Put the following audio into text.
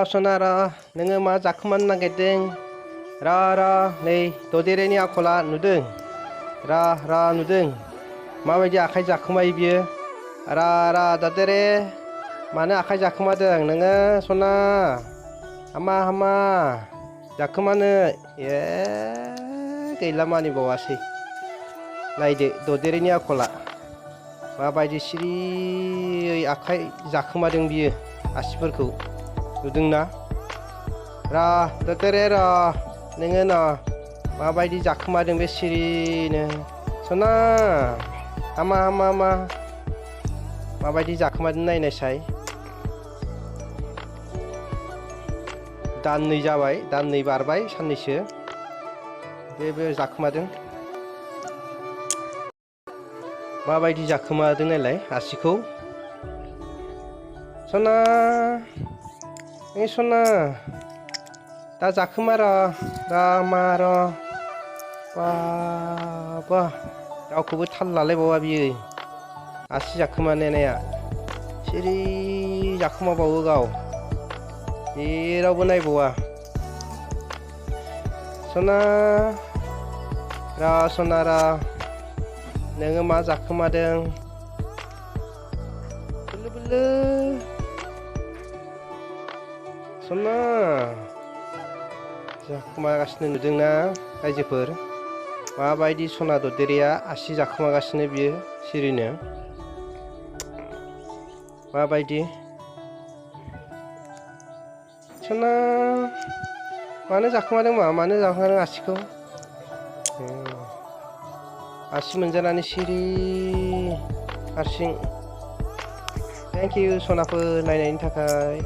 सना नोङो मा जाखोमानो नागिरदों? नै ददेरेनि आखला नुदों? नुदों? माबायदि आखाइ जाखोमायो बियो? ददेरे मानो आखाइ जाखोमादों नोङो सना? हामा जाखोमानो गैला मानिबावासै। नायदो ददेरेनि आखला माबायदि सिरियै आखाइ जाखोमादों बियो आसिफोरखौ नुदोंना? ददेरे नोङो माबायदि जाखोमादों बे सिरिनो? सना हामा माबायदि जाखोमादों नायनायसाय। दाननै जाबाय, दाननै बारबाय साननैसो बे जाखोमादों। माबायदि जाखोमादों नायलाय आसिखौ। सना सना दा जाखोमा बा रावखौबो थाल लालायबावा बियो आसि जाखोमानाया सिरि जाखोमाबावो गाव जेरावबो नायबावा। सना नोङो मा जाखोमादों? बोलो सना जाखोमागासिनो नुदोंना रायजोफोर? माबायदि सना ददेरेया आसि जाखोमागासिनो बियो सिरिनो। माबायदि सना मानो जाखोमादों मानो जाखोमादों आसिखौ? आसि मोनजानानै सिरि हारसिं। थेंक इउ सनाफोर नायनायनि थाखाय।